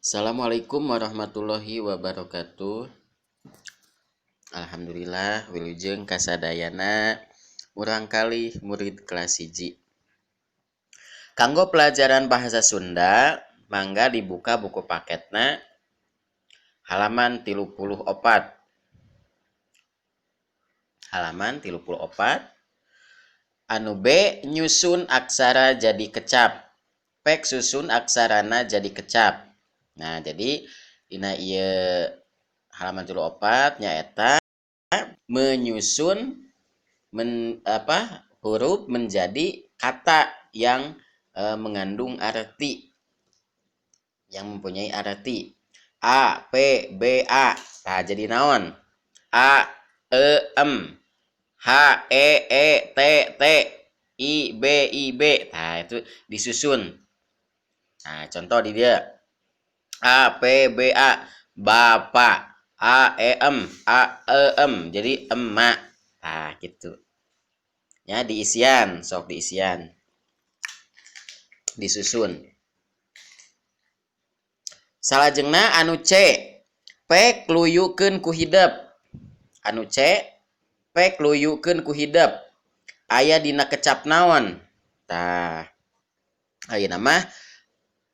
Assalamualaikum warahmatullahi wabarakatuh. Alhamdulillah wilujeng kasadayana murang kali murid kelas 1. Kanggo pelajaran bahasa Sunda mangga dibuka buku paketna halaman 34. Halaman 34 anu B nyusun aksara jadi kecap. Pek susun aksarana jadi kecap. Nah, jadi dina ieu halaman 34 nyaeta menyusun huruf menjadi kata yang mengandung arti, yang mempunyai arti. A P B A. Tah jadi naon? A E M H E E T T I B I B. Nah, itu disusun. Nah, contoh di dia A P B A bapak, A E M A E M jadi emak. Nah, gitu. Ya, diisian, sok diisian. Disusun. Salajengna anu C, pek luyukeun ku hidep. Anu C, pek luyukeun ku hidep. Aya dina kecap naon? Tah. Ayeuna mah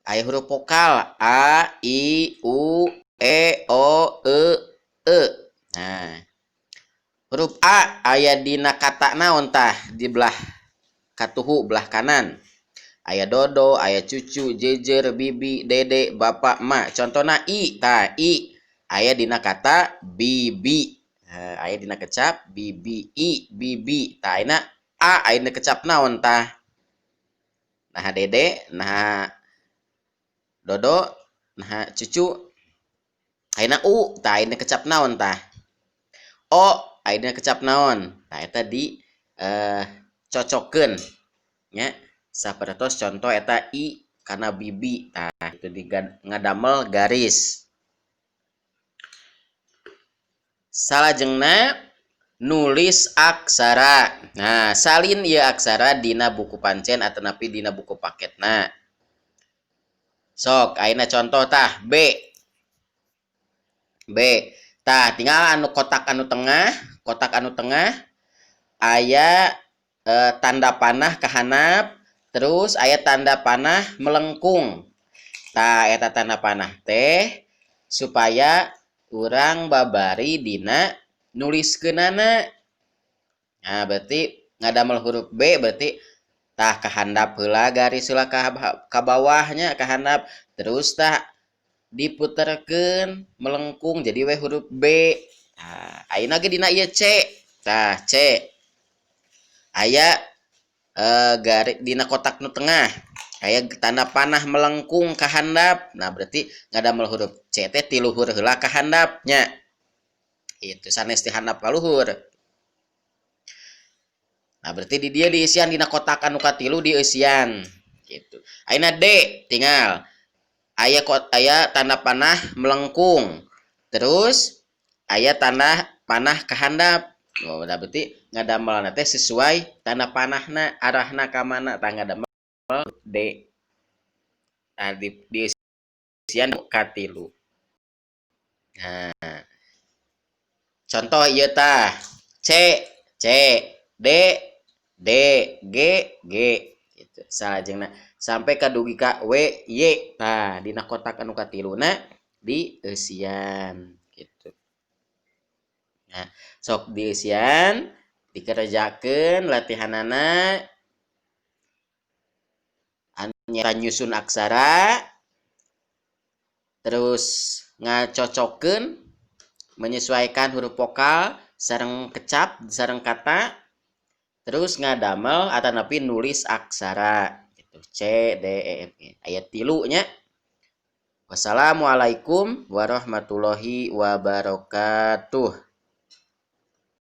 aya huruf vokal A I U E O E E. Nah, huruf A aya dina kata naon tah di belah katuhu belah kanan. Aya dodo, aya cucu, jejer, bibi, dede, bapak, emak. Contohna I, tah I aya dina kata bibi. Nah, aya dina kecap bibi, I bibi. Tah ayeuna A aya dina kecap naon tah? Nah dede, nah dodo, nah cucu. Ayeuna U, tah ayeuna kecap naon tah? O ayeuna kecap naon? Tah eta di cocokkeun nya. Sapertos contoh eta I kana bibi. Tah itu di ngadamel garis. Salajengna nulis aksara. Nah, salin ieu aksara dina buku pancen atanapi dina buku paketna. Sok ayeuna contoh tah B. B. Tah tinggal anu kotak anu tengah, kotak anu tengah aya tanda panah kahanap, terus aya tanda panah melengkung. Tah eta tanda panah teh supaya urang babari dina nuliskeunana. Nah, berarti ngadamel huruf B berarti tah kahandap heula garis heula ka bawahnya kahandap, terus tah diputerkeun melengkung jadi we huruf B. Tah ayeuna ge dina ieu C. Tah C aya garis dina kotak nu tengah aya tanda panah melengkung kahandap. Nah, berarti ngadamel huruf C teh ti luhur heula kahandap nya. Itu sanes ti handap ka luhur. Nah, berarti di dia diisian dina kotak anu katilu diisian gitu. Ayeuna D tinggal aya aya tanda panah melengkung. Terus aya tanda panah kahandap. Oh, nah berarti ngadamelna teh sesuai tanda panahna arahna ka mana tah ngadamel D. Nah, diisian katilu. Nah, contoh ieu tah C C D D G G gitu. Salajengna sampai ka dugi ka W Y. Tah dina kotak anu katiluna dieusian gitu. Nah, sok dieusian dikerjakeun latihanana anu nyusun aksara terus ngacocokkeun menyesuaikan huruf vokal sareng kecap sareng kata, terus ngadamel atanapi nulis aksara gitu. C D E F G aya 3 nya. Wassalamualaikum warahmatullahi wabarakatuh.